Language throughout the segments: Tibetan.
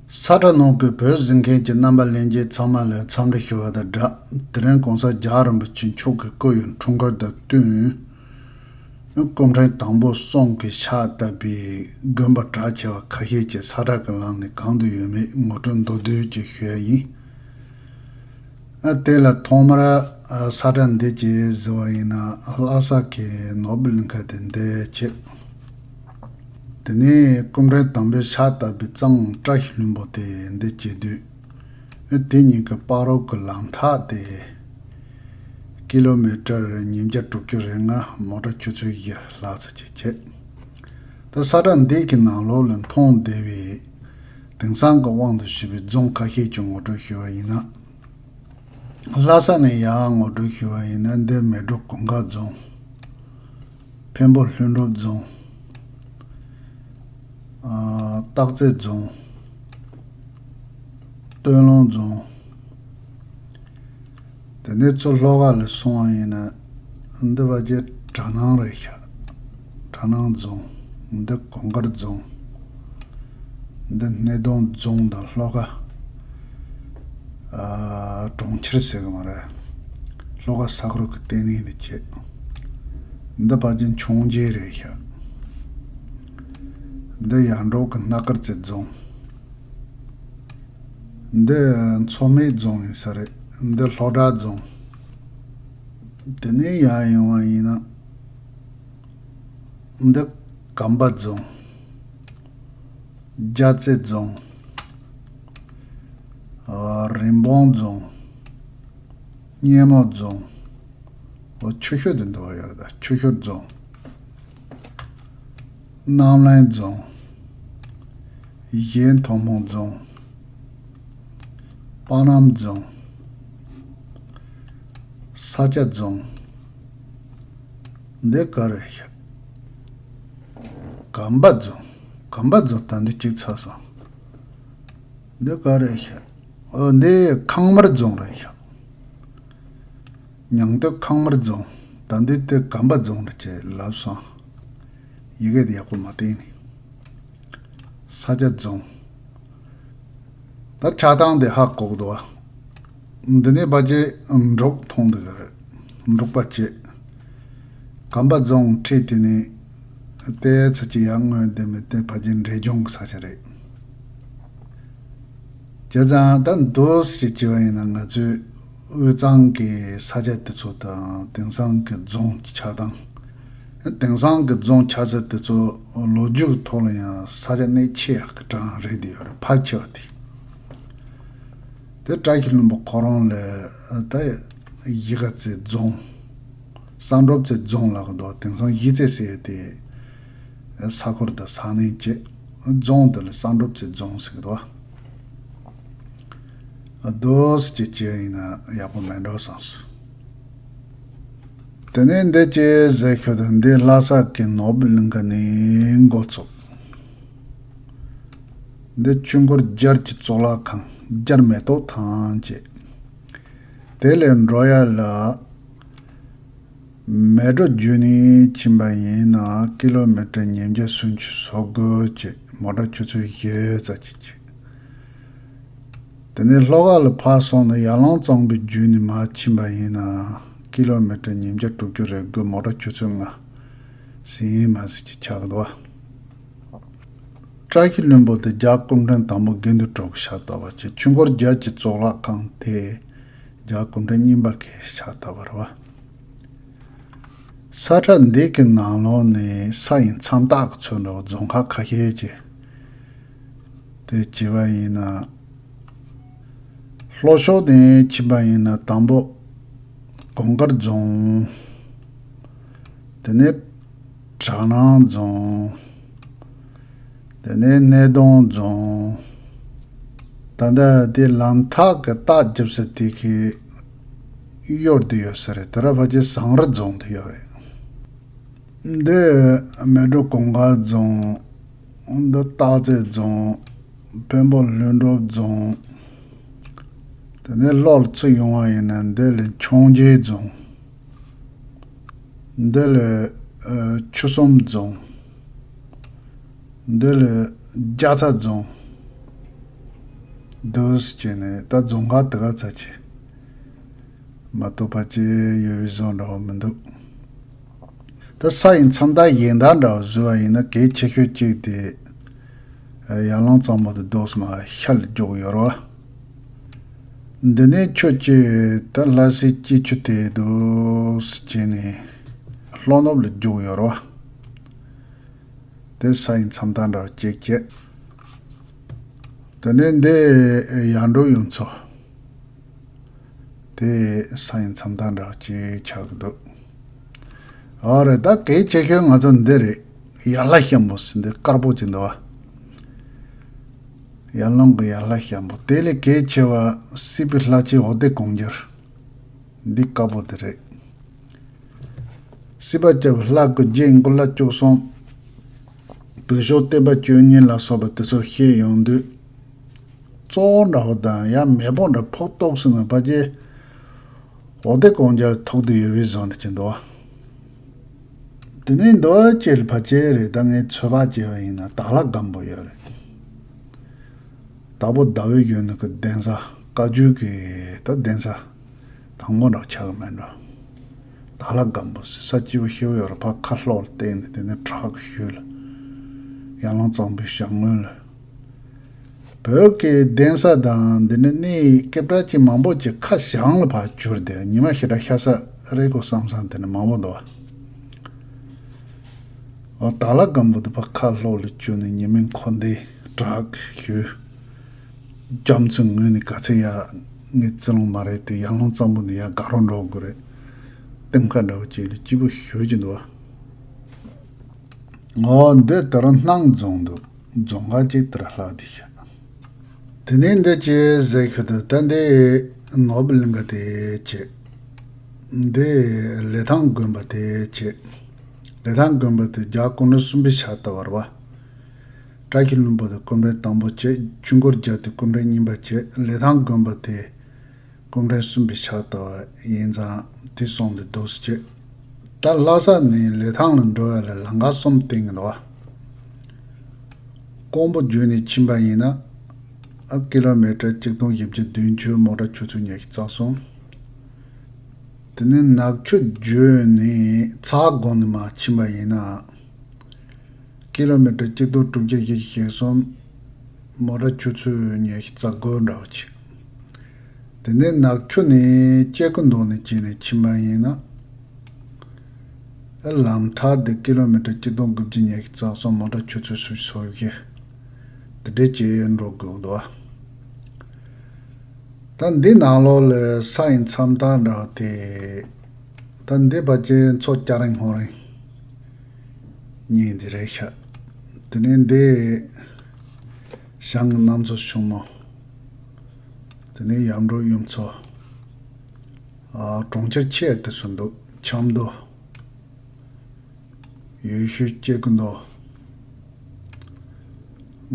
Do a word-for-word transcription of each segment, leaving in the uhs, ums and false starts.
ས་ཁྲ་ནང་གི་བོད་གཟིགས་མཁན་གྱི་རྣམ་པ་ལྷན་རྒྱས་ཚང་མ་ལ་འཚམས་འདྲི་ཞུ་བ་དང་སྦྲགས། དེ་རིང་༸གོང་ས་༸རྒྱལ་བ་རིན་པོ་ཆེ་མཆོག་གི་སྐུ་ཡི་འཁྲུངས་སྐར་དང་བསྟུན། སྐུ་ཕྲེང་དང་པོ་གསུམ་གྱིས་ཕྱག་བཏབ་པའི་དགོན་པ་གྲགས་ཆེ་བ་ཁ་ཤས་ཀྱི་ས་ཁྲ་གི་ལམ་ནས་གང་དུ་ཡོད་མེད་ངོ་སྤྲོད་མདོར་བསྡུས་ཀྱིས་ཞུ་ཡ་ཡིན། ཨ། དེ་ལ་ཐོག་མར་ཨ་ས་ཁྲ་འདི་ཅིག་གཟིགས་པ་ཡིན་ན་ལྷ་ས་གི་ནོར་བུ་གླིང་ཁ་དེ་འདི་བྱས། དེ་ནས་སྐུ་ཕྲེང་དང་པོའི་ཕྱག་བཏབ་པའི་གཙང་བཀྲ་ཤིས་ལྷུན་པོ་དེ་འདི་བྱེད་དུས། ཨ། དེ་གཉིས་ཀྱི་བར་རོལ་གྱི་ལམ་ཐག་དེ་ཀི་ལོ་མི་ཊར་ཉིས་བརྒྱ་དྲུག་ཅུ་རེ་ལྔ། མོ་ཊ་ཆུ་ཚོད་བཞི་ལྷག་ཙམ་ཅིག་བྱས། ད་ས་ཁྲ་འདི་གི་ནང་ལོགས་ལ་མཐོང་བདེ་བའི་དེང་སང་གི་དབང་དུ་བྱས་པའི་རྫོང་ཁ་ཤས་ཀྱི་ངོ་སྤྲོད་ཞུས་པ་ཡིན་ན། ལྷ་ས་ནས་ཡར་ངོ་སྤྲོད་ཞུས་པ་ཡིན་ན། འདི་མལ་གྲོ་གུང་དཀར་རྫོང་། འཕན་པོ་ལྷུན་གྲུབ་རྫོང་། ཨ། སྟག་རྩེ་རྫོང་། སྟོད་ལུང་རྫོང་། དེ་ནས་ཚུར་ལྷོ་ཁ་ལ་སོང་བ་ཡིན་ན། འདི་ཕལ་ཆེར་གྲ་ནང་རེད་ཤག་གྲ་ནང་རྫོང་། འདི་གུང་དཀར་རྫོང་། འདི་སྣེ་གདོང་རྫོང་དང་ལྷོ་ཁ། ཨ། གྲོང་ཁྱེར་ཟེར་གི་མ་རེད། ལྷོ་ཁ་ས་ཁུལ་གྱི་ལྟེ་གནས་ནས་བྱས། འདི་ཕལ་ཆེར་འཕྱོངས་རྒྱས་རེད་ཤག་འདི་ཡར་འབྲོག་གི་སྣ་དཀར་རྩེ་རྫོང་། འདི་མཚོ་སྨད་རྫོང་ཡིན་ས་རེད། འདི་ལྷོ་བྲག་རྫོང་། དེ་ནས་ཡར་ཡོང་བ་ཡིན་ན། འདི་གམ་པ་རྫོང་། རྒྱལ་རྩེ་རྫོང་། ཨ། རིན་སྤུངས་རྫོང་། སྙེ་མོ་རྫོང་། འོ། ཆུ་ཤུར་དེ་འདུག་པ། ཡོད་རེད་ད། ཆུ་ཤུར་རྫོང་། རྣམ་གླིང་རྫོང་། གཞལ་ཐང་མོ་རྫོང་། སྤ་རྣམ་རྫོང་། ས་སྐྱ་རྫོང་། འདི་ག་རེད་ཤག་གམ་པ་རྫོང་། གམ་པ་རྫོང་ད་འདི་གཅིག་ཚར་སོང་། འདི་ག་རེད་ཤག་འོ། འདི་ཁང་དམར་རྫོང་རེད་ཤག་ཉང་སྟོད་ཁང་དམར་རྫོང་། ད་འདི་དེ་གམ་པ་རྫོང་རེད་ཅེས་ལབ་སོང་། ཡི་གེ་དེ་ཡག་པོ་མ་བསྟན་ནས། ས་སྐྱ་རྫོང་། ད་ཆགས་སྟངས་དེ་ཧ་གོ་གི་འདུག་པ། འདི་ནས་ཕལ་ཆེར་འབྲོག་མཐོང་འདུག་གི་རེད། འབྲོག་པ་བྱས། གམ་པ་རྫོང་ཁྲིད་དེ་ནས་ཏོག་ཙམ་ཅིག་ཡར་མངོན་བསྡད་མི་དེ་ཕལ་ཆེར་འབྲས་ལྗོངས་ཀྱི་ས་ཆ་རེད། བྱས་ཙང་ད་འདུག་སེ་བྱས་པ་ཡིན་ན། ང་ཚོའི་དབུས་གཙང་གི་ས་ཆ་དེ་ཚོ་དང་དེང་སང་གི་རྫོང་གི་ཆགས་སྟངས། དེང་སང་གི་རྫོང་ཆགས་ཚུལ་དེ་ཚོ་ལོ་རྒྱུས་ཀྱི་ཐོག་ལ་ཡང་ས་ཆ་གནད་ཆེ་ཡག་གི་གྲས་རེད་དེ། ཡོད་རེད། ཕལ་ཆེ་བ་དེ། དེ་བཀྲ་ཤིས་ལྷུན་པོ་ཁོ་རང་ལ་ད་གཞིས་ཀ་རྩེ་རྫོང་། བསམ་གྲུབ་རྩེ་རྫོང་ལབ་ཀྱི་འདུག་དེང་སང་གཞིས་རྩེ་ཟེར་ཡས་དེ། ས་ཁུལ་དང་ས་གནས་བྱས། རྫོང་དེ་ལ་བསམ་གྲུབ་རྩེ་རྫོང་ཟེར་གྱི་འདུག་འདུག་སེ་བྱས་བྱས་ཡིན་ན་ཡག་པོ་མེད་འགྲོ་བསམ་སོང་། དེ་ནས་འདི་ཅིག་གཟིགས་ཤོག་དང་། འདི་ལྷ་ས་གི་ནོར་བུ་གླིང་ཁ་ནས་འགོ་ཚུགས། འདི་ཆོས་འཁོར་རྒྱལ་གྱི་གཙུག་ལག་ཁང་། རྒྱལ་མེ་ཏོག་ཐང་བྱས། དེ་ལས་འགྲོ་ཡ་ལ། མལ་གྲོ་བརྒྱུད་ནས་ཕྱིན་པ་ཡིན་ན་ཀི་ལོ་མི་ཊར་ཉིས་བརྒྱ་སུམ་ཅུ་སོ་དགུ་བྱས། མོ་ཊ་ཆུ་ཚོད་བཞི་ཙམ་ཅིག་བྱས། དེ་ནས་ལྷོ་ཁ་ལ་ཕར་སོང་ནས་ཡར་ཀླུང་གཙང་པོ་བརྒྱུད་ནས་མར་ཕྱིན་པ་ཡིན་ན་ཀི་ལོ་མི་ཊར་ཉིས་བརྒྱ་དྲུག་ཅུ་རེ་དགུ། མོ་ཊ་ཆུ་ཚོད་ལྔ་ཟིན་མ་ཟིན་ཅིག་ཆགས་འདུག་པ། བཀྲ་ཤིས་ལྷུན་པོ་དེ་རྒྱལ་སྐུ་ཕྲེང་དང་པོ་དགེ་འདུན་གྲུབ་ཀྱིས་ཕྱག་བཏབ་པ་བྱས། ཆོས་འཁོར་རྒྱལ་གྱི་གཙུག་ལག་ཁང་དེ་རྒྱལ་སྐུ་ཕྲེང་གཉིས་པ་གིས་ཕྱག་བཏབ་པ་རེད་པ། ས་ཁྲ་འདི་གི་ནང་ལོགས་ནས་ས་ཡི་མཚམས་རྟགས་ཀྱི་ཚུལ་འདྲ་བོ་རྫོང་ཁག་ཁ་ཤས་ཀྱི་དེ་བྱས་པ་ཡིན་ན། ལྷོ་ཕྱོགས་ནས་ཕྱིན་པ་ཡིན་ན་དང་པོ་གུང་དཀར་རྫོང་། དེ་ནས་གྲ་ནང་རྫོང་། དེ་ནས་སྣེ་གདོང་རྫོང་། ད་ལྟ་དེ་ལམ་ཐག་གི་རྟགས་རྒྱབ་ས་དེ་གི་གཡོར་དུ་ཡོད་ས་རེད། དེ་ར་ཕལ་ཆེར་ཟངས་རི་རྫོང་དེ་ཡོད་རེད། འདི་མལ་གྲོ་གུང་དཀར་རྫོང་། འདི་སྟག་རྩེ་རྫོང་། འཕན་པོ་ལྷུན་གྲུབ་རྫོང་། དེ་ནས་ལྷོ་ལ་ཚུར་ཡོང་བ་ཡིན་ན་འདི་ལ་འཕྱོངས་རྒྱས་རྫོང་། འདི་ལ་ཨ་ཆུ་གསུམ་རྫོང་། འདི་ལ་རྒྱ་ཚ་རྫོང་། འདུག་སེ་བྱས་ནས་ད་རྫོང་ཁག་དེ་ག་ཚ་ཆེ་མ་གཏོགས་ཕལ་ཆེར་ཡོད་པའི་བཟོ་འདྲ་བོ་མི་འདུག་ད་ས་ཡི་མཚམས་དག་གཞན་དག་འདྲ་བོ་བཟོས་པ་ཡིན་ན་གལ་ཆེ་ཤོས་གཅིག་དེ། ཡར་ཀླུང་གཙང་པོ་དེ་འདུག་སེ་མར་ཤར་ལ་རྒྱུག་ཡོད་རེད་བ། འདི་ནས་ཆུ་གཅིག་ད་ལྷ་སའི་སྐྱིད་ཆུ་དེ་འདུག་སེ་བྱས་ནས་ལྷོ་ནུབ་ལ་རྒྱུག་ཡོད་རེད་བ། དེ་ས་ཡི་མཚམས་དག་འདྲ་བོ་གཅིག་བྱས། དེ་ནས་འདི་ཡར་འབྲོག་གཡུ་མཚོ། དེ་ས་ཡི་མཚམས་དག་འདྲ་བོ་གཅིག་ཆགས་ཀྱི་འདུག་ཨོ་རེད། ད་གལ་ཆེ་ཤོས་ང་ཚོ་འདི་རེད། ཡར་ལྷ་ཤམ་པོ་ཟེར་འདི་དཀར་པོ་ཅིག་འདུག་བ། ཡར་ཀླུང་གི་ཡར་ལྷ་ཤམ་པོ། དེ་ལས་གལ་ཆེ་བ་སྲིད་པའི་ལྷ་ཆེན་འོ་དེ་གུང་རྒྱལ། འདི་དཀར་པོ་དེ་རེད། སྲིད་པ་སྐྱབས་ལྷ་སྐུ་རྗེ་མགོན་ལྷ་བཅུ་གསུམ། བོད་ཤོག་བསྟན་པ་བཅུ་གཉིས་ལ་སོགས་པ་དེ་ཚོ་བཤད་ཡོང་དུས། གཙོ་བོ་འདྲ་བོ་དང་ཡང་མེ་དཔུང་འདྲ་ཕོག་ཏོག་སོང་ན་ཕལ་ཆེར་འོ་དེ་གུང་རྒྱལ་ཐུག་དེ་ཡོད་པའི་བཟོ་འདྲ་ཅིག་འདུག་བ། དེ་ནས་འདུག་ཅེས་ཕལ་ཆེར་རེད། ད་ངས་ཚོད་དཔག་བྱས་པ་ཡིན་ན་དྭགས་ལྷ་སྒམ་པོ་ཡོད་རེད། དྭགས་པོ་ཟླ་བའི་གཞོན་ནུ་གི་གདན་ས་བཀའ་བརྒྱུད་ཀྱི་ད་གདན་ས་དང་པོ་འདྲ་ཆགས་ཀྱི་མེད་འགྲོ། དྭགས་ལྷ་སྒམ་པོ་ཟེར་ས་སྐྱིད་པོ་ཞེ་པོ་ཡོད་རེད། ཕར་ཁ་ལྷོ་ལ་བལྟས་ནས་དེ་ནས་བྲག་གི་ཤུལ་ལ་ཡར་ཀླུང་གཙང་པོའི་བྱང་ངོས་ལ། བོད་ཀྱི་གདན་ས་དང་འདི་ནས་གནས་སྐད་གྲགས་ཅན་མང་པོ་ཅིག་ཁ་བྱང་ལ་ཕར་གྱུར་ཏེ་ཉི་མ་ཞེ་དྲག་ཤར་ས་རེད་གོ་བསམ་བསམ་དེ་ནས་མང་པོ་འདུག་བ། འོ་དྭགས་ལྷ་སྒམ་པོ་དེ་ཕར་ཁ་ལྷོ་ལ་གྱུར་ནས་ཉི་མའི་འཁོར་འདས་བྲག་གི་ཤུལ། རྒྱ་མཚོའི་ངོས་ནས་ག་ཚོད་ཡར་ངས་རྩིས་ལོང་མ་རེད་དེ་ཡར་ཀླུང་གཙང་པོ་ནས་ཡར་དགའ་རོགས་འགྲོ་དགོས་རེད། གཏིང་ཁ་འདྲ་བོ་ཅིག་ལ་སྐྱིད་པོ་ཞེ་པོ་ཅིག་འདུག་བ། འོ་འདིར་ད་རུང་སྣང་རྫོང་འདུག་རྫོང་ཁག་ཅིག་དེར་ལྷག་བསྡད་ཤག་དེ་ནས་འདི་ཅི་ཟེར་ཤོད་དུས་ད་འདི་ནོར་བུ་གླིང་ག་དེ་བྱས། འདི་ལི་ཐང་དགོན་པ་དེ་བྱས། ལི་ཐང་དགོན་པ་དེ་རྒྱལ་བ་སྐུ་ཕྲེང་གསུམ་པའི་ཕྱག་བཏབ་པ་རེད་བ། བཀྲ་ཤིས་ལྷུན་པོ་དེ་སྐུ་ཕྲེང་དང་པོ་བྱས། ཆོས་འཁོར་རྒྱལ་དེ་སྐུ་ཕྲེང་གཉིས་པ་བྱས། ལི་ཐང་དགོན་པ་དེ་སྐུ་ཕྲེང་གསུམ་པའི་ཕྱག་བཏབ་པ་ཡིན་ཙང་དེ་གསུངས་ཏེ་འདུག་སེ་བྱས། ད་ལྷ་ས་ནས་ལི་ཐང་ལ་འགྲོ་བ་ལ་ལམ་ཁ་གསུམ་བསྟན་གྱི་འདུག་བ། ཀོང་པོ་བརྒྱུད་ནས་ཕྱིན་པ་ཡིན་ན། ཨ་ཀི་ལོ་མི་ཊར་གཅིག་སྟོང་བཞི་བརྒྱ་བདུན་ཅུ། མོ་ཊ་ཆུ་ཚོད་ཉི་ཤུ་རྩ་གསུམ། དེ་ནས་ནག་ཆུ་བརྒྱུད་ནས་ཚ་དགོན་ནས་མར་ཕྱིན་པ་ཡིན་ན། ཀི་ལོ་མི་ཊར་གཅིག་སྟོང་དྲུག་བརྒྱ་བཞི་བཅུ་ཞེ་གསུམ། མོ་ཊ་ཆུ་ཚོད་ཉི་ཤུ་རྩ་དགུ་འདྲ་བོ་ཅིག་དེ་ནས་ནག་ཆུ་ནས་སྐྱེ་རྒུ་མདོ་ནས་བརྒྱུད་ནས་ཕྱིན་པ་ཡིན་ན། ལམ་ཐག་དེ་ཀི་ལོ་མི་ཊར་གཅིག་སྟོང་དགུ་བརྒྱ་ཉི་ཤུ་རྩ་གསུམ། མོ་ཊ་ཆུ་ཚོད་སུམ་ཅུ་སོ་བཞི། དེ་འདྲས་ཅིག་འགྲོ་དགོས་འདུག་བ། ད་འདི་ནང་ལོགས་ལ་ས་ཡི་མཚམས་དག་འདྲ་བ་དེ། ད་འདི་ཕལ་ཆེར་མཚོ་སྐྱ་རེངས་སྔོ་རེངས་གཉིས་འདི་རེད་ཤག་དེ་ནས་འདི་བྱང་གི་གནམ་མཚོ་ཕྱུག་མོ། དེ་ནས་ཡར་འབྲོག་གཡུ་མཚོ། ཨ་གྲོང་ཁྱེར་ཆེ་དེ་ཚོ་འདུག་ཆབ་མདོ། ཡུལ་ཤུལ་སྐྱེ་རྒུ་མདོ།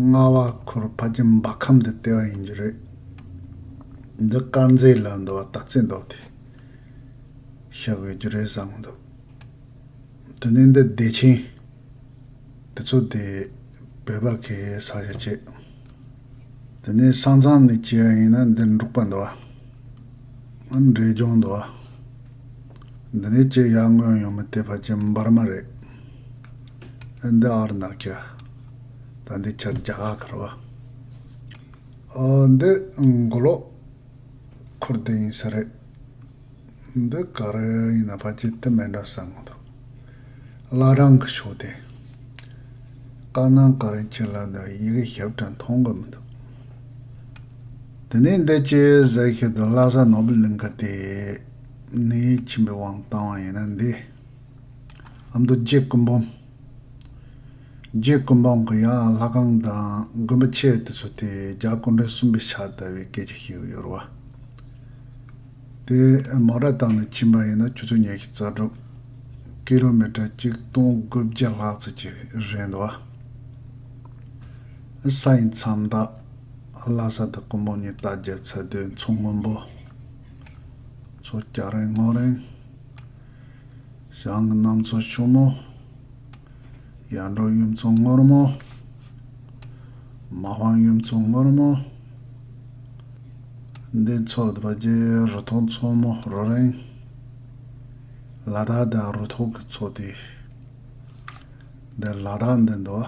རྔ་བ་ཁུལ་ཕལ་ཆེར་འབའ་ཁམས་དེ་ལྟེ་བ་ཡིན་རྒྱུ་རེད། འདི་དཀར་མཛེས་ལ་འདུག་བ། ད་ཚེ་མདོ་དེ་ཤར་བའི་རྒྱུ་རེད་བསམ་གི་འདུག་དེ་ནས་འདི་བདེ་ཆེན། དེ་ཚོ་དེ་བོད་པ་གི་ས་ཆ་བྱས། དེ་ནས་ས་མཚམས་ནས་བྱས་པ་ཡིན་ན་འདི་འབྲུག་པ་འདུག་བ། འབྲས་ལྗོངས་འདུག་བ། འདི་ནས་བྱས་ཡར་སྔོན་ཡོང་མི་དེ་ཕལ་ཆེར་འབར་མ་རེད། འདི་ཨ་རུ་ན་ཅལ། ད་འདི་ཆར་རྒྱ་གར་ཁར་བ། ཨོ་འདི་མགོ་ལོག་ཁུལ་དེ་ཡིན་ས་རེད། འདི་ག་རེ་ཡིན་ན་ཕལ་ཆེར་དེ་མེད་འདྲ་བསམ་གི་འདུག་བླ་བྲང་གི་ཕྱོགས་དེ། དཀར་ནག་ག་རེ་ཁྱེར་ལ་འདི་ཡི་གེ་ཞིབ་ཕྲ་མཐོང་གི་མི་འདུག་དེ་ནས་འདི་ཅི་ཟེར་ཤེས་འདུག་ལྷ་ས་ནོར་བུ་གླིང་ག་དེ་ནས་ཕྱིན་པའི་དབང་བཏང་བ་ཡིན་ན་འདི། ཨ་མདོ་རྗེ་སྐུ་འབུམ། རྗེ་སྐུ་འབུམ་གྱི་ཡང་ལྷ་ཁང་དང་དགོན་པ་ཆེ་དེ་ཚོ་དེ་རྒྱལ་བ་སྐུ་ཕྲེང་གསུམ་པའི་ཕྱག་བཏབ་པའི་སྐད་ཆ་ཞིག་ཡོད་རེད་བ། དེ་མོ་ཊ་བཏང་ནས་ཕྱིན་པ་ཡིན་ན་ཆུ་ཚོད་ཉི་ཤུ་རྩ་དྲུག་ཀི་ལོ་མི་ཊར་གཅིག་སྟོང་དགུ་བརྒྱ་ལྷག་ཙམ་ཅིག་རེད་འདུག་བ། ས་ཡི་མཚམས་དག་ལྷ་ས་དང་སྐུ་འབུམ་གཉིས་རྟགས་བརྒྱབ་ཚར་དུས་མཚོ་སྔོན་པོ། མཚོ་སྐྱ་རེངས་སྔོ་རེངས། བྱང་གི་གནམ་མཚོ་ཕྱུག་མོ། ཡར་འབྲོག་གཡུ་མཚོ་སྔོན་མོ། མ་ཕམ་གཡུ་མཚོ་སྔོན་མོ། འདི་མཚོ་དེ་ཕ་གི་རུ་ཐོག་མཚོ་མོ་རུ་རིང་། ལ་དྭགས་དང་རུ་ཐོག་གི་མཚོ་དེ། འདི་ལ་དྭགས་འདི་འདུག་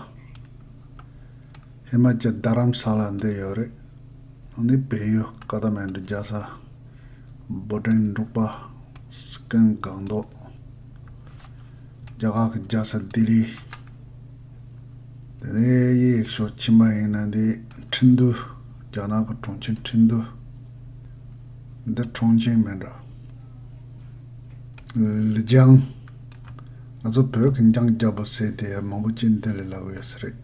ཧི་མ་ཅལ་རྡ་རམ་ས་ལ་འདི་ཡོད་རེད། ཨ་ནི་བལ་ཡུལ་ཀ་ཐ་མན་ཌུ་རྒྱལ་ས། འབོ་ཊན་འབྲུག་པ། སི་ཀིམ་སྒང་ཏོག་རྒྱ་གར་གྱི་རྒྱལ་ས་ལྡི་ལི། དེ་ནས་གཡས་ཕྱོགས་ཕྱིན་པ་ཡིན་ན་འདི་ཁྲིན་ཏུ། རྒྱ་ནག་གི་གྲོང་ཁྱེར་ཁྲིན་ཏུ། འདི་ཁྲོང་ཆེན་མིན་འགྲོ། ལི་ལི་ལི་ལི་ལི། ང་ཚོ་བོད་ཀྱི་འཇང་རྒྱལ་པོ་ཟེར་དེ་མང་པོ་ཅིག་འདི་ལ་ལབ་ཡོད་ས་རེད།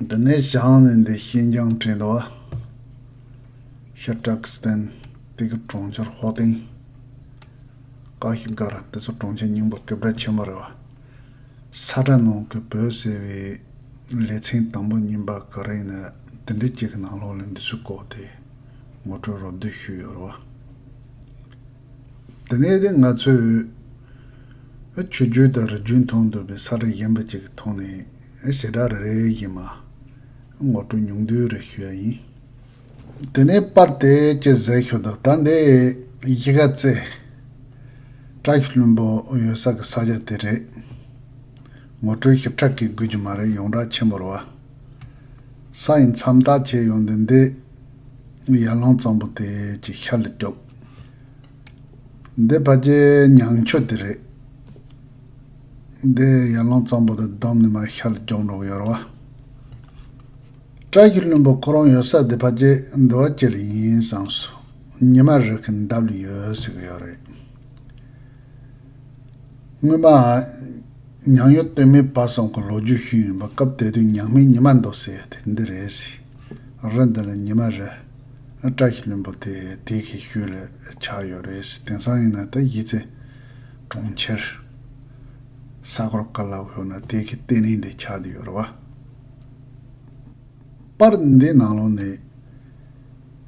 དེ་ནས་བྱང་ནས་འདི་ཤིན་ཅང་དྲན་འདུག་བ། ཤ་ཀྲག་སི་ཏན། དེ་གི་གྲོང་ཁྱེར་ཧོ་ཏིང་། ཀ་ཤི་གར། དེ་ཚོ་གྲོང་ཁྱེར་རྙིང་པ་སྐད་གྲགས་ཆེན་པོ་རེད་བ། ས་ཁྲ་ནང་གི་བོད་ཟེར་བའི་ལེ་ཚན་དང་པོ་གཉིས་པ་ག་རེ་ཡིན་ན་དེ་འདྲའི་གཅིག་གི་ནང་ལོགས་ལ་འདི་ཚོའི་སྐོར་དེ་ངོ་སྤྲོད་རོབ་བསྡུས་ཞུས་ཡོད་རེད་བ། དེ་ནས་དེ་ང་ཚོས་ཆོས་བརྒྱུད་དང་རིག་གཞུང་མཐོང་འདུག་པའི་ས་ཁྲ་གཞན་པ་གཅིག་གི་ཐོག་ནས་ཞེ་དྲག་རེ་རེ་བཞིན་མ་ངོ་སྤྲོད་ཉུང་བསྡུས་རེ་ཞུ་ཡ་ཡིན། དེ་ནས་པར་དེ་ཅི་ཟེར་ཤོད་དོ། ད་འདི་གཞིས་ཀ་རྩེ་བཀྲ་ཤིས་ལྷུན་པོ་ཡོད་ས་གི་ས་ཆ་དེ་རེད། ངོ་སྤྲོད་ཞིབ་ཕྲ་གི་དགོས་ཀྱི་མ་རེད། ཡོངས་གྲགས་ཆེན་པོ་རེད་བ། ས་ཡི་མཚམས་རྟགས་བྱས་ཡོང་དུས་འདི་ཡར་ཀླུང་གཙང་པོ་དེ་ཅིག་ཤར་ལ་རྒྱོབ། འདི་ཕ་གི་ཉང་ཆུ་དེ་རེད། འདི་ཡར་ཀླུང་གཙང་པོ་དང་བསྡོམས་ནས་མར་ཤར་ལ་རྒྱོབ་འགྲོ་གི་ཡོད་རེད་བ། བཀྲ་ཤིས་ལྷུན་པོ་ཁོ་རང་ཡོད་ས་དེ་ཕ་གི་འདི་བ་ཅི་ལ་ཡིན་བསམ་སོང་། ཉི་མ་རི་གི་འདབས་ལ་ཡོད་ཟེར་གི་ཡོད་རེད། སྔོན་མ་ཉང་གཡོ་སྟོད་སྨད་བར་གསུམ་གྱི་ལོ་རྒྱུས་ཤིག་ཡིན་པ། སྐབས་དེ་དུས་ཉང་སྨད་ཉི་མ་མདོ་ཟེར་ཡ་དེ་འདི་རེད་ཟེར། རི་འདི་ལ་ཉི་མ་རི། བཀྲ་ཤིས་ལྷུན་པོ་དེ་དེ་གི་ཤུལ་ལ་ཆགས་ཡོད་རེད་ཟེར། དེང་སང་ཡིན་ན་ད་གཞིས་རྩེ་གྲོང་ཁྱེར་ས་སྐོར་ག་ལ་ཡོད་ན་དེ་གི་ལྟེ་གནས་འདི་ཆགས་བསྡད་ཡོད་རེད་བ། པར་འདི་ནང་ལོགས་ནས་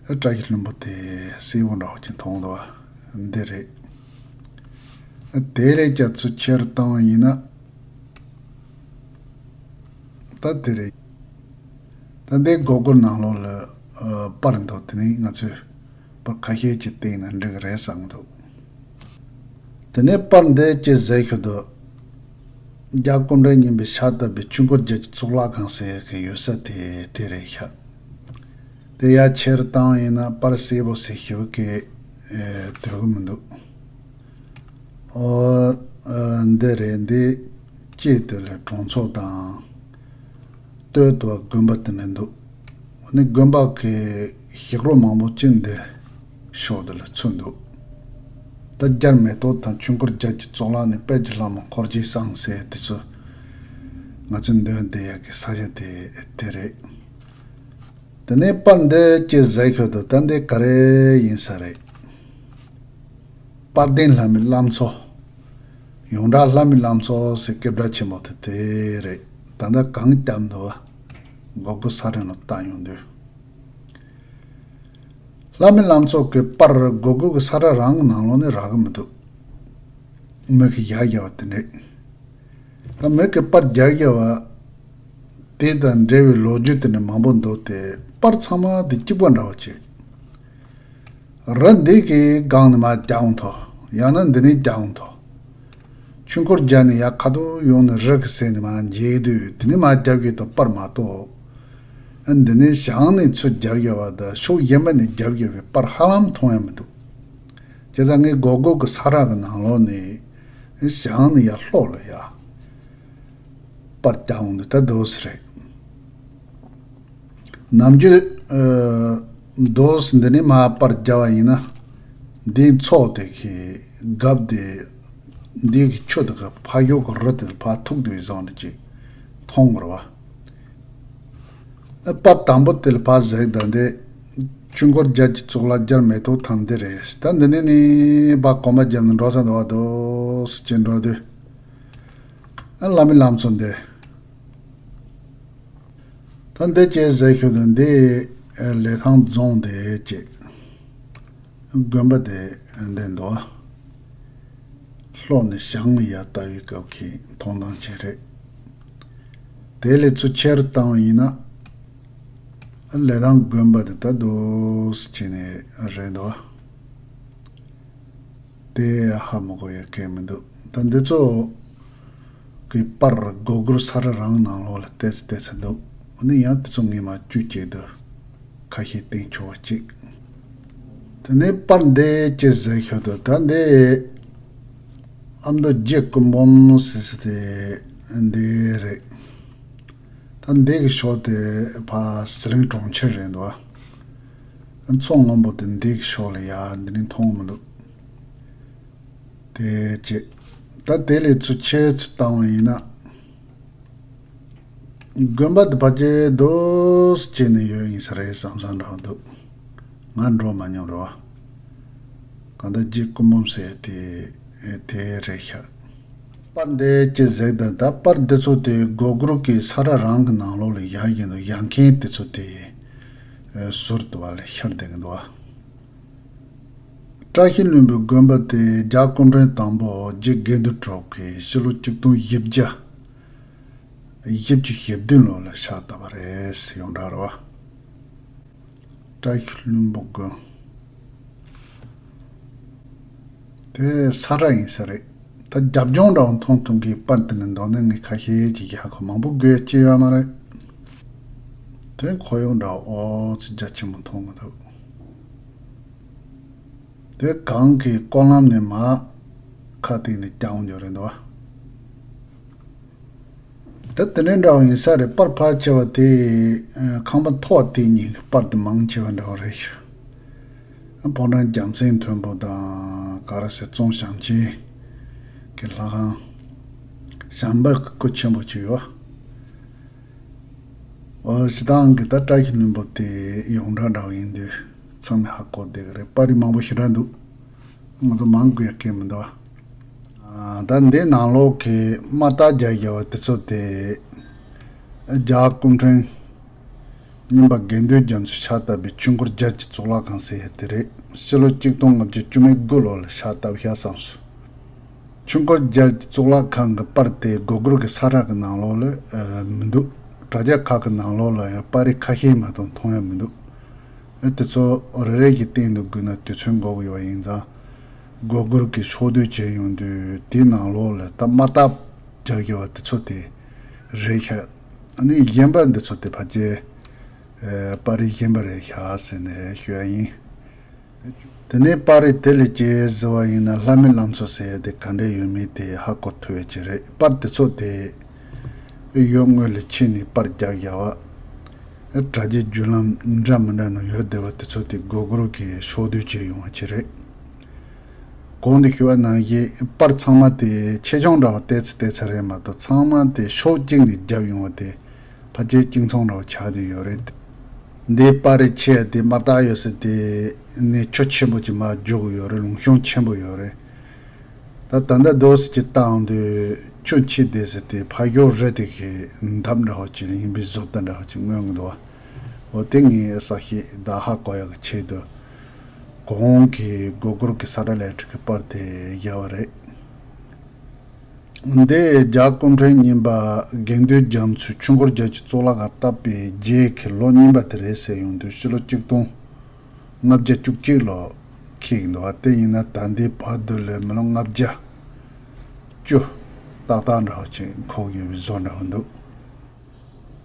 བཀྲ་ཤིས་ལྷུན་པོ་དེ་སེར་པོ་འདྲ་བོ་ཅིག་མཐོང་འདུག་བ། འདི་རེད། དེ་ལས་ཀྱང་ཚུར་ཁྱེར་བཏང་བ་ཡིན་ན། ད་དེ་རེད། ད་འདི་སྒོར་སྒོར་ནང་ལོགས་ལ་ཨ་པར་འདུག་དེ་ནས་ང་ཚོས་པར་ཁ་ཤས་ཅིག་བལྟས་ན་འགྲིག་གི་རེད་བསམ་གི་འདུག་དེ་ནས་པར་འདི་ཅི་ཟེར་ཤོད་དོ། རྒྱལ་པོ་སྐུ་ཕྲེང་གཉིས་པའི་ཕྱག་བཏབ་པའི་ཆོས་འཁོར་རྒྱལ་གྱི་གཙུག་ལག་ཁང་ཟེར་གི་ཡོད་ས་དེ་དེ་རེད་ཤག་དེ་ཡར་ཁྱེར་བཏང་ཡིན་ན་པར་སེར་པོ་ཟེར་ཞིབ་གི་ཨེ་སྡོད་གི་མི་འདུག་ཨོ། ཨ་འདི་རེད། འདི་ཅི་དེ་ལ་གྲོང་ཚོ་དང་། སྟོད་དུ་དགོན་པ་དེ་འདྲ་འདུག་ཨ་ནི་དགོན་པ་གི་ཞིག་རོ་མང་པོ་ཅིག་འདི་ཕྱོགས་དེ་ལ་ཚུད་འདུག་ད་རྒྱ་མེ་ཏོག་དང་ཆོས་འཁོར་རྒྱལ་གྱི་གཙུག་ལག་ནས་དཔལ་གྱི་ལྷ་མོ་འཁོར་གྱི་བསང་ཟེར་དེ་ཚོ་ང་ཚོ་འདོན་བསྡད་ཡག་གི་ས་ཆ་དེ་དེ་རེད། དེ་ནས་པར་འདི་ཅི་ཟེར་ཤོད་དོ། ད་འདི་ག་རེ་ཡིན་ས་རེད། དཔལ་ལྡན་ལྷ་མོའི་བླ་མཚོ། ཡོངས་གྲགས་ལྷ་མོའི་བླ་མཚོ་ཟེར་སྐད་གྲགས་ཆེན་པོ་དེ་དེ་རེད། ད་ལྟ་གངས་བརྒྱབ་འདུག་བ། སྒོར་སྒོར་ས་ཁྲ་ནང་བཏང་ཡོང་དུས། ལྷ་མོའི་བླ་མཚོ་གི་པར་སྒོར་སྒོར་གི་ས་ཁྲ་རང་གི་ནང་ལོགས་ནས་རག་གི་མི་འདུག་མི་གིས་བཞག་བཞག་པ་དེ་འདྲས། ད་མི་གིས་པར་རྒྱག་བཞག་པ་དེ་དང་འབྲེལ་བའི་ལོ་རྒྱུས་དེ་འདྲ་མང་པོ་འདུག་སྟེ། པར་ཚང་མ་དེ་གཅིག་པ་འདྲ་བོ་བྱས། རི་འདི་གི་སྒང་ནས་མར་རྒྱག་འོང་དོ། ཡང་ན་འདི་ནས་རྒྱག་འོང་དོ། ཆོས་འཁོར་རྒྱལ་ནས་ཡར་ཁ་ཐུག་ཡོང་ནས་རི་གི་ཟེར་ནས་མར་འགྱེལ་དུས་དེ་ནས་མར་རྒྱབ་ཀྱི་དོ་པར་མ་གཏོགས། འདི་ནས་བྱང་ནས་ཚུར་རྒྱབ་ཡོད་པ་དང་ཕྱོགས་གཞན་པ་ནས་རྒྱབ་ཡོད་པའི་པར་ཧ་ལམ་མཐོང་ཡ་མི་འདུག་བྱས་ཙང་ངས་སྒོར་སྒོར་གི་ས་ཁྲ་གི་ནང་ལོགས་ནས་བྱང་ནས་ཡར་ལྷོག་ལ་ཡ། པར་རྒྱག་འོང་དུས་ད་དོ་སི་རེད། ནམ་རྒྱུན་ཨ་དོ་སི་འདི་ནས་མར་པར་རྒྱབ་པ་ཡིན་ན། འདིའི་མཚོ་དེ་གི་རྒྱབ་དེ། འདི་གི་ཆུ་དེ་གི་ཕ་ཡུལ་གི་རི་དེ་ལ་ཕར་ཐུག་དུས་བཟང་ནས་ཅིག་མཐོང་བར་བ། ཨ་པར་དང་པོ་དེ་ལ་ཕར་གཟིགས་དང་དེ། ཆོས་འཁོར་རྒྱལ་གྱི་གཙུག་ལག་རྒྱ་མེ་ཏོག་ཐང་འདི་རེད། ད་འདི་ནས་ནི་ཕར་གོམ་པ་བརྒྱབ་ནས་འགྲོ་ས་འདུག་བ། དོ་སི་ཅིག་འགྲོ་དུས། ཨ་བླ་མའི་བླ་མཚོ་འདི། ད་འདི་ཅི་ཟེར་ཤོད་དོ། འདི་ལི་ཐང་རྫོང་དེ་ཅིག་དགོན་པ་དེ་འདི་འདུག་ལྷོ་ནས་བྱང་ལ་ཡར་ལྟ་བའི་སྐབས་ཀྱི་མཐོང་སྟངས་ཅིག་རེད། དེ་ལས་ཚུར་ཁྱེར་བཏང་བ་ཡིན་ན། ལི་ཐང་དགོན་པ་དེ་ད་འདུག་སེ་བྱས་ནས་རེད་འདུག་དེ་ཧ་མ་གོ་ཡ་གང་མི་འདུག་ད་འདི་ཚོ་གི་པར་སྒོར་སྒོར་ས་ར་རང་ནང་ལོགས་ལ་བལྟས་ཚེ་བལྟས་ཚེ་འདུག་འོ་ན་ཡང་དེ་ཚོ་ངས་མར་བཅུད་བྱས་འདུག་ཁ་ཤས་བསྟན་ཆོག་པ་གཅིག་དེ་ནས་པར་འདི་ཅི་ཟེར་ཤོད་དུ་ད་འདི་ཨ་མདོ་རྗེ་སྐུ་འབུམ་ཟེར་ཟེར་དེ་འདི་རེད། ད་འདི་གི་ཕྱོགས་དེ་ཕ་ཟི་ལིང་གྲོང་ཁྱེར་རེད་འདུག་མཚོ་སྔོན་པོ་དེ་འདི་གི་ཕྱོགས་ལ་ཡ་འདི་ནས་མཐོང་མི་འདུག་དེ་ཅི། ད་དེ་ལས་ཚུར་ཆེ་ཚུར་བཏང་བ་ཡིན་ན། དགོན་པ་དེ་ཕལ་ཆེར་རྡོ་སྐྱེས་ནས་ཡོད་ཡིན་ས་རེད་བསམ་བསམ་འདྲ་བོ་འདུག་ང་འགྲོ་མ་མྱོང་རེད་བ། གང་ལྟར་རྗེ་སྐུ་འབུམ་ཟེར་དེ་དེ་རེད་ཤག་པར་འདི་ཅི་ཟེར་དང་ད་པར་འདི་ཚོ་དེ་སྒོར་སྒོར་གི་ས་ར་རང་གི་ནང་ལོགས་ལ་བཞག་གིན་འདུག་བཞག་མཁན་དེ་ཚོ་དེ་ཟུར་དུ་བ་ལ་ཤར་བསྡད་གིན་འདུག་བ། བཀྲ་ཤིས་ལྷུན་པོའི་དགོན་པ་དེ་རྒྱལ་སྐུ་ཕྲེང་དང་པོ་རྗེ་དགེ་འདུན་གྲུབ་ཀྱིས་ཕྱི་ལོ་ཆིག་སྟོང་བཞི་བརྒྱ་བཞི་བཅུ་ཞེ་བདུན་ལོ་ལ་ཕྱག་བཏབ་པ་རེད་ཟེར་ཡོངས་གྲགས་རེད་བ། བཀྲ་ཤིས་ལྷུན་པོ་དགོན། དེ་ས་ར་ཡིན་ས་རེད། ད་རྒྱབ་ལྗོངས་འདྲ་བོ་མཐོང་ཐུབ་མཁན་པར་དེ་ནས་མདོར་ན་ངས་ཁ་ཤས་ཅིག་བཞག་གོ་མང་པོ་དགོས་ཀྱི་ཡོད་མ་རེད། དེ་ཁོར་ཡུག་འདྲ་བོ་ཨོ་ཙི་རྒྱ་ཆེན་པོ་མཐོང་གི་འདུག་དེ་གངས་ཀྱི་ཀོ་ལམ་ནས་མར་ཁ་གཏད་ནས་བརྐྱངས་ཡོད་རེད་འདུག་བ། ད་དེ་འདྲ་འདྲ་བོ་ཡིན་ས་རེད། པར་ཕར་ཆེ་བ་དེ་ཁང་པ་མཐོ་བ་དེ་གཉིས་ཀྱི་པར་དེ་མང་ཆེ་བ་འདྲ་བོ་རེད་ཤག་ཕོ་བྲང་རྒྱལ་མཚན་མཐོན་པོ་དང་ག་རེ་ཟེར་ཙུང་ཞབས་ཆེན་གྱི་ལྷ་ཁང་། ཞབས་པད་ཀྱི་སྐུ་ཆེན་པོ་ཅིག་ཡོད། འོ་སྤྱིར་བཏང་གི་ད་བཀྲ་ཤིས་ལྷུན་པོ་དེ་ཡོངས་གྲགས་འདྲ་བོ་ཡིན་དུས་ཚང་མས་ཧ་གོ་བསྡད་ཀྱི་རེད། པར་རིས་མང་པོ་ཞེ་དྲག་འདུག་ང་ཚོ་མང་དགོས་ཡ་གང་མི་འདུག་ཨ། ད་འདི་ནང་ལོགས་ཀྱི་དམར་རྟགས་རྒྱག་ཡ་བ་དེ་ཚོ་དེ་རྒྱལ་སྐུ་ཕྲེང་རྙིང་པ་དགེ་འདུན་རྒྱ་མཚོས་ཕྱག་བཏབ་པའི་ཆོས་འཁོར་རྒྱལ་གྱི་གཙུག་ལག་ཁང་ཟེར་ཡ་དེ་རེད། ཕྱི་ལོ་ཆིག་སྟོང་ལྔ་བརྒྱ་བཅུ་མེད་དགུ་ལོ་ལ་ཕྱག་བཏབ་ཤག་བསམ་སོང་། ཆོས་འཁོར་རྒྱལ་གྱི་གཙུག་ལག་ཁང་གི་པར་དེ་སྒོར་སྒོར་གྱི་ས་ར་གི་ནང་ལོགས་ལ་ཨ་མི་འདུག་དྲ་རྒྱ་ཁག་གི་ནང་ལོགས་ལ་ཡང་པར་རིས་ཁ་ཤས་མ་གཏོགས་མཐོང་ཡ་མི་འདུག་ཨ། དེ་ཚོ་རེ་རེ་གི་སྟེང་དུ་བགོས་ན་དུས་ཚོད་འགོར་གི་ཡོད་པ་ཡིན་ཙང་། སྒོར་སྒོར་གྱི་ཕྱོགས་བསྡུས་བྱས་ཡོང་དུས་དེའི་ནང་ལོགས་ལ་ད་དམར་རྟགས་རྒྱག་ཡོད་པ་དེ་ཚོ་དེ་རེད་ཤག་ཨ་ནི་གཞན་པ་འདི་ཚོ་དེ་ཕལ་ཆེར་ཨ་པར་རིས་གཞན་པ་རེད་ཤག་ཟེར་ནས་ཞུ་ཡ་ཡིན། དེ་ནས་པར་རིས་དེ་ལས་ཀྱི་ཟེར་བ་ཡིན་ན་ལྷ་མིའི་བླ་མཚོ་ཟེར་ཡ་དེ་ག་འདྲ་ཡོད་མེད་དེ་ཧ་གོ་ཐུབ་ཡ་ཅིག་རེད། པར་དེ་ཚོ་དེ་ཡོད་སྔོན་ལ་ཕྱི་ནས་པར་རྒྱག་ཡ་བ། དྲ་རྒྱའི་བརྒྱུད་ལམ་འདྲ་མི་འདྲ་ནང་ཡོད་བསྡད་པ་དེ་ཚོ་དེ་སྒོར་སྒོར་གྱི་ཕྱོགས་བསྡུས་བྱས་ཡོང་བ་ཅིག་རེད། གོང་དུ་ཞུ་བ་ནང་བཞིན་པར་ཚང་མ་དེ་ཆེ་ཆུང་འདྲ་བ་ཏོག་ཙམ་ཏོག་ཙམ་རེད་མ་གཏོགས་ཚང་མ་དེ་ཕྱོགས་གཅིག་ནས་བརྒྱབ་ཡོང་བ་དེ་ཕལ་ཆེར་གཅིག་མཚུངས་འདྲ་བ་ཆགས་བསྡད་ཡོད་རེད། འདིའི་པར་རིས་ཆེ་དེ་དམར་རྟགས་ཡོད་ས་དེ་ནས་ཆུ་ཆེན་པོ་ཅིག་མར་རྒྱུག་གི་ཡོད་རེད། ལུང་གཤོང་ཆེན་པོ་ཡོད་རེད། ད་ད་ལྟ་རྡོ་སི་ཅིག་བཏང་དུས་ཆུ་ཆེ་དེ་ཟེར་དེ་ཕ་ཞོག་རི་དེ་གི་འདབས་འདྲ་བོ་ཅིག་ཡིན་པའི་བཟོ་ལྟ་འདྲ་བོ་ཅིག་མངོན་གི་འདུག་བ། འོ་དེ་ངས་གསལ་བཤད་ད་ཧ་གོ་ཡག་གི་ཆེད་དུ་གོང་གི་སྒོར་སྒོར་གི་ས་ར་ལས་ཀྲི་གི་པར་དེ་བཞག་པ་རེད། འདི་རྒྱལ་སྐུ་ཕྲེང་རྙིང་པ་དགེ་འདུན་རྒྱ་མཚོས་ཆོས་འཁོར་རྒྱལ་གྱི་གཙུག་ལག་ཁང་བཏབ་པའི་རྗེས་ཀྱི་ལོ་རྙིང་པ་དེ་རེད་ཟེར་ཡོང་དུས་ཕྱི་ལོ་ཆིག་སྟོང་ལྔ་བརྒྱ་བཅུ་གཅིག་ལོ་འཁེལ་གྱི་འདུག་བ། དེ་ཡིན་ན་ད་ལྟའི་བར་དུ་ལ་མི་ལོ་ལྔ་བརྒྱ་བཅུ་ཏག་ཏག་འདྲ་བོ་ཅིག་འཁོར་ཡོད་པའི་བཟོ་འདྲ་བོ་འདུག་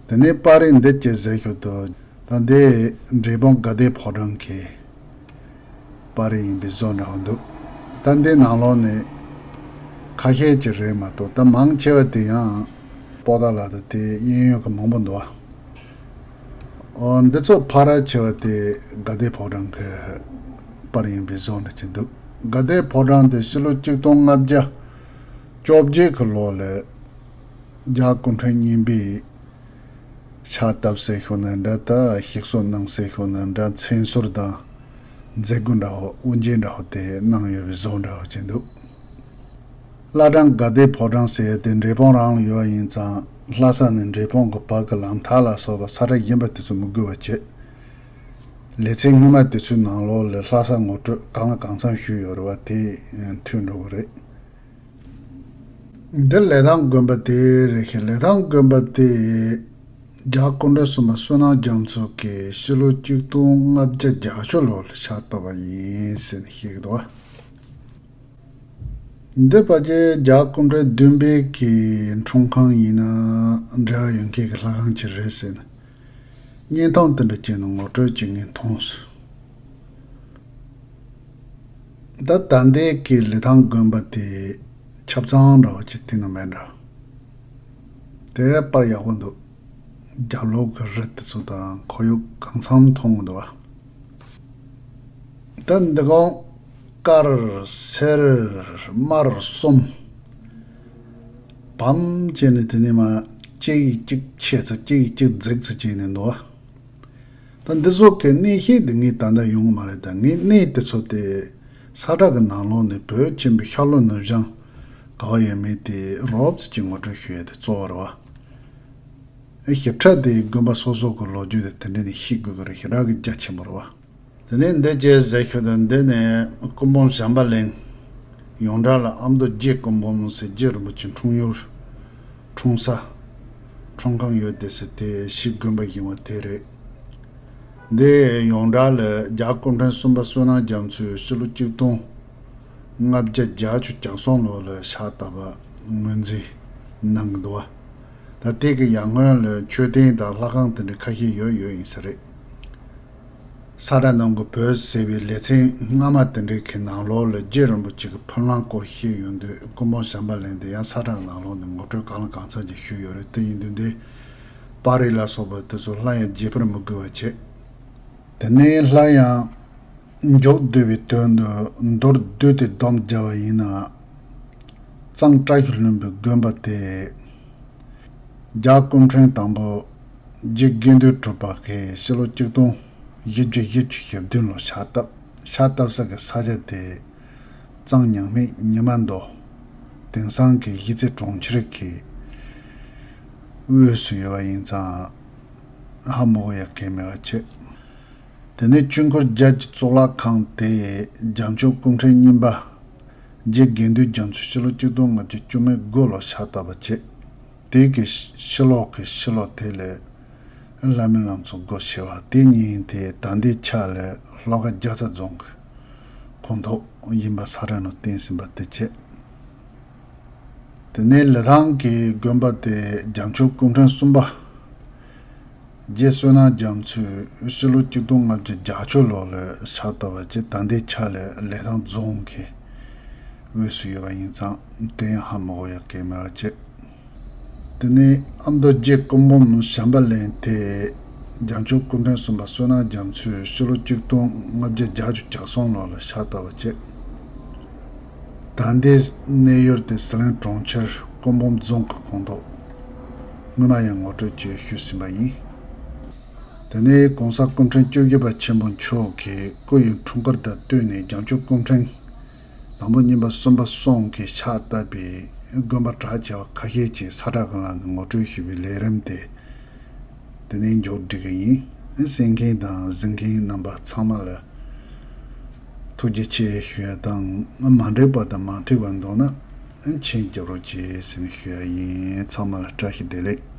དེ་ནས་པར་རིས་འདི་ཅི་ཟེར་ཞུ་དུས་ད་འདི་འབྲས་སྤུངས་དགའ་ལྡན་ཕོ་བྲང་གི་པར་རིས་ཡིན་པའི་བཟོ་འདྲ་བོ་འདུག་ད་འདི་ནང་ལོགས་ནས་ཁ་ཤས་ཅིག་རེད་མ་གཏོགས་ད་མང་ཆེ་བ་དེ་ཡང་པོ་ཏཱ་ལ་དང་དེ་གཡས་གཡོན་གྱི་མང་པོ་འདུག་བ། འོ་འདི་ཚོ་ཕལ་ཆེ་བ་དེ་དགའ་ལྡན་ཕོ་བྲང་གི་པར་ཡིན་པའི་བཟོ་འདྲ་ཅིག་འདུག་དགའ་ལྡན་ཕོ་བྲང་དེ་ཕྱི་ལོ་ཆིག་སྟོང་ལྔ་བརྒྱ་བཅོ་བརྒྱད་ཀྱི་ལོ་ལ་རྒྱལ་སྐུ་ཕྲེང་རྙིང་པའི་ཕྱག་བཏབ་ཟེར་ཞུ་ན་འདྲ། ད་ཞིག་གསོ་གནང་ཟེར་ཞུ་ན་འདྲ། མཚན་གསོལ་དང་མཛད་སྒོ་འདྲ་བོ་དབུ་འབྱེད་འདྲ་བོ་དེ་གནང་ཡོད་པའི་བཟོ་འདྲ་བོ་ཅིག་འདུག་བླ་བྲང་དགའ་ལྡན་ཕོ་བྲང་ཟེར་ཡ་དེ་འབྲས་སྤུངས་རང་ལ་ཡོད་པ་ཡིན་ཙང་ལྷ་ས་ནས་འབྲས་སྤུངས་ཀྱི་བར་གྱི་ལམ་ཐག་ལ་སོགས་པ་ས་ར་གཞན་པ་དེ་ཚོ་མི་དགོས་པ་བྱས། ལེ་ཚན་སྔོན་མ་དེ་ཚོའི་ནང་ལོགས་ལ་ལྷ་ས་ངོ་སྤྲོད་གང་ལ་གང་འཚམ་ཞུས་ཡོད་རེད་བ། དེ་མཐུན་འགྲོ་གི་རེད། འདི་ལི་ཐང་དགོན་པ་དེ་རེད་ཤག་ལི་ཐང་དགོན་པ་དེ་ རྒྱལ་བ་སྐུ་ཕྲེང་གསུམ་པ་བསོད་ནམས་རྒྱ་མཚོ་གིས་ཕྱི་ལོ་ཆིག་སྟོང་ལྔ་བརྒྱ་བརྒྱད་ཅུ་ལོ་ལ་ཕྱག་བཏབ་པ་ཡིན་ཟེར་ནས་བཤད་ཀྱི་འདུག་བ། འདི་ཕལ་ཆེར་རྒྱལ་བ་སྐུ་ཕྲེང་བདུན་པའི་གི་འཁྲུངས་ཁང་ཡིན་ན་འབྲེལ་བ་ཡོད་མཁན་གྱི་ལྷ་ཁང་ཅིག་རེད་ཟེར་ནས་བརྙན་ཐུང་དེ་འདྲ་བྱས་ནས་ངོ་སྤྲོད་བྱེད་མཁན་མཐོང་སོང་། ད་ད་ལྟའི་གི་ལི་ཐང་དགོན་པ་དེ་ཆབ་གཙང་འདྲ་བ་ཅིག་དེ་ནང་མེད་འདྲ། དེ་པར་ཡག་པོ་འདུག་རྒྱབ་ལོགས་ཀྱི་རི་དེ་ཚོ་དང་ཁོར་ཡུག་གང་འཚམ་མཐོང་གི་འདུག་བ། ད་འདི་གོང་དཀར་སེར་དམར་གསུམ་བམ་བྱས་ནས་དེ་ནས་མ་གཅིག་གིས་གཅིག་ཆད་ཚ་གཅིག་གིས་གཅིག་འཛེག་ཚ་བྱས་ནས་འདུག་བ། ད་འདི་ཚོ་གི་གནས་བཤད་འདི་ངས་ད་ལྟ་ཡོང་གི་མ་རེད། ད་ངས་གནས་དེ་ཚོ་དེ་ས་བཀྲ་གི་ནང་ལོགས་ནས་བོད་ཆེན་པོའི་ཤར་ལྷོ་ནུབ་བྱང་ག་བ་ཡོད་མེད་དེ་རོབ་ཙམ་ཅིག་ངོ་སྤྲོད་ཞུ་ཡ་དེ་གཙོ་བོ་རེད་བ། ཨེ་ཞིབ་ཕྲ་དེ་དགོན་པ་སོ་སོ་གི་ལོ་རྒྱུས་དེ་དེ་འདྲ་ནས་ཤེས་དགོས་ཀྱི་རེད། ཞེ་དྲག་གི་རྒྱ་ཆེན་པོ་རེད་བ། དེ་ནས་འདི་བཅས་ཟེར་ཤོད་དང་འདི་ནས་སྐུ་འབུམ་བྱམས་པ་གླིང་། ཡོངས་གྲགས་ལ་ཨ་མདོ་རྗེ་སྐུ་འབུམ་ཟེར་རྗེ་རིན་པོ་ཆེ་འཁྲུངས་ཡུལ། འཁྲུངས་ས། འཁྲུངས་ཁང་ཡོད་དེ་ཟེར་དེ་ཞིག་དགོན་པ་ཡིན་བ་དེ་རེད། འདི་ཡོངས་གྲགས་ལ་རྒྱལ་བ་སྐུ་ཕྲེང་གསུམ་པ་བསོད་ནམས་རྒྱ་མཚོས་ཕྱི་ལོ་ཆིག་སྟོང་ལྔ་བརྒྱ་བརྒྱད་ཅུ་གྱ་གསུམ་ལོ་ལ་ཕྱག་བཏབ་པ་ངོས་འཛིན་གནང་གི་འདུག་བ། ད་དེ་གི་ཡར་སྔོན་ལ་མཆོད་རྟེན་དང་ལྷ་ཁང་དེ་འདྲ་ཁ་ཤས་ཡོད་ཡོད་ཡིན་ས་རེད། ས་བཀྲ་ནང་གི་བོད་ཟེར་བའི་ལེ་ཚན་སྔ་མ་དེ་འདྲའི་གི་ནང་ལོགས་ལ་རྗེ་རིན་པོ་ཆེ་གི་ཕུག་ལམ་སྐོར་བཤད་ཡོང་དུས་སྐུ་འབུམ་བྱམས་པ་གླིང་དེ་ཡང་ས་བཀྲ་ནང་ལོགས་ནས་ངོ་སྤྲོད་གང་ལ་གང་འཚམ་ཅིག་ཞུས་ཡོད་རེད། དེ་ཡིན་དུས་འདི་པར་རིས་ལ་སོགས་པ་དེ་ཚོ་སླར་ཡང་རྒྱས་པར་མི་དགོས་པ་བྱས། དེ་ནས་སླར་ཡང་མཇུག་བསྡུ་བའི་དོན་དུ་མདོར་བསྡུས་ཏེ་སྡོམ་བརྒྱབ་པ་ཡིན་ན། གཙང་བཀྲ་ཤིས་ལྷུན་པོའི་དགོན་པ་དེ་རྒྱལ་བ་སྐུ་ཕྲེང་དང་པོ་རྗེ་དགེ་འདུན་གྲུབ་པ་གིས་ཕྱི་ལོ་ཆིག་སྟོང་བཞི་བརྒྱ་བཞི་བཅུ་ཞེ་བདུན་ལོ་ཕྱག་བཏབ། ཕྱག་བཏབ་ས་གི་ས་ཆ་དེ་གཙང་ཉང་སྨད་ཉི་མ་མདོ། དེང་སང་གི་གཞིས་རྩེ་གྲོང་ཁྱེར་གྱི་དབུས་སུ་ཡོད་པ་ཡིན་ཙང་ཧ་མ་གོ་ཡ་གལ་མེད་པ་བྱས། དེ་ནས་ཆོས་འཁོར་རྒྱལ་གྱི་གཙུག་ལག་ཁང་དེ་རྒྱལ་མཆོག་སྐུ་ཕྲེང་གཉིས་པ་རྗེ་དགེ་འདུན་རྒྱ་མཚོས་ཕྱི་ལོ་ཆིག་སྟོང་ལྔ་བརྒྱ་བཅུ་མེད་དགུ་ལོ་ཕྱག་བཏབ་པ་བྱས། དེ་གི་ཕྱི་ལོགས་ཀྱི་ཕྱི་ལོགས་དེ་ལས་ལྷ་མིའི་ལམ་ཚོ་སྒོ་ཕྱེ་བ་དེ་གཉིས་དེ་ད་ལྟའི་ཆ་ལས་ལྷོ་ཁ་རྒྱལ་ཚ་རྫོང་གི་ཁོངས་གཏོགས་ཡིན་པ་ས་བཀྲ་ནང་བསྟན་ཟིན་པ་དེ་བྱས། དེ་ནས་ལི་ཐང་གི་དགོན་པ་དེ་རྒྱལ་མཆོག་སྐུ་ཕྲེང་གསུམ་པ་རྗེ་བསོད་ནམས་རྒྱ་མཚོས་ཕྱི་ལོ་ཆིག་སྟོང་ལྔ་བརྒྱ་བརྒྱད་ཅུ་ལོ་ལ་ཕྱག་བཏབ་པ་བྱས། ད་ལྟའི་ཆ་ལས་ལི་ཐང་རྫོང་གི་དབུས་སུ་ཡོད་པ་ཡིན་ཙང་དེ་ཡང་ཧ་མ་གོ་ཡ་གལ་མེད་པ་བྱས། དེ་ནས་ཨ་མདོ་རྗེ་སྐུ་འབུམ་བྱམས་པ་གླིང་དེ་རྒྱལ་མཆོག་སྐུ་ཕྲེང་གསུམ་པ་བསོད་ནམས་རྒྱ་མཚོས་ཕྱི་ལོ་ཆིག་སྟོང་ལྔ་བརྒྱ་བརྒྱད་ཅུ་གྱ་གསུམ་ལོ་ལ་ཕྱག་བཏབ་པ་བྱས། ད་ལྟའི་གནས་ཡུལ་དེ་ཟི་ལིང་གྲོང་ཁྱེར་སྐུ་འབུམ་རྫོང་གི་ཁོངས་གཏོགས། སྔོན་མ་ཡང་ངོ་སྤྲོད་བཅས་ཞུས་ཟིན་པ་ཡིན། དེ་ནས་གོང་ས་སྐུ་ཕྲེང་བཅུ་བཞི་པ་ཆེན་པོ་མཆོག་གིས་སྐུ་ཡི་འཁྲུངས་སྐར་དང་བསྟུན་ནས་རྒྱལ་མཆོག་སྐུ་ཕྲེང་དང་པོ་གཉིས་པ་གསུམ་པ་སོགས་ཀྱིས་ཕྱག་བཏབ་པའི་དགོན་པ་གྲགས་ཆེ་བ་ཁ་ཤས་ཀྱི་ས་བཀྲ་གི་ལམ་ནས་ངོ་སྤྲོད་ཞུས་པའི་ལས་རིམ་དེ་དེ་ནས་མཇུག་སྒྲིལ་གི་ཡིན། གསན་མཁན་དང་གཟིགས་མཁན་རྣམ་པ་ཚང་མ་ལ་ཐུགས་རྗེ་ཆེ་ཞུ་ཡ་དང་། མ་འགྲིག་པ་དང་མ་འཐུས་པ་འདུག་ན་མཆན་རྒྱབ་རོགས་གྱིས་ཟེར་ནས་ཞུ་ཡ་ཡིན། ཚང་མ་ལ་བཀྲ་ཤིས་བདེ་ལེགས།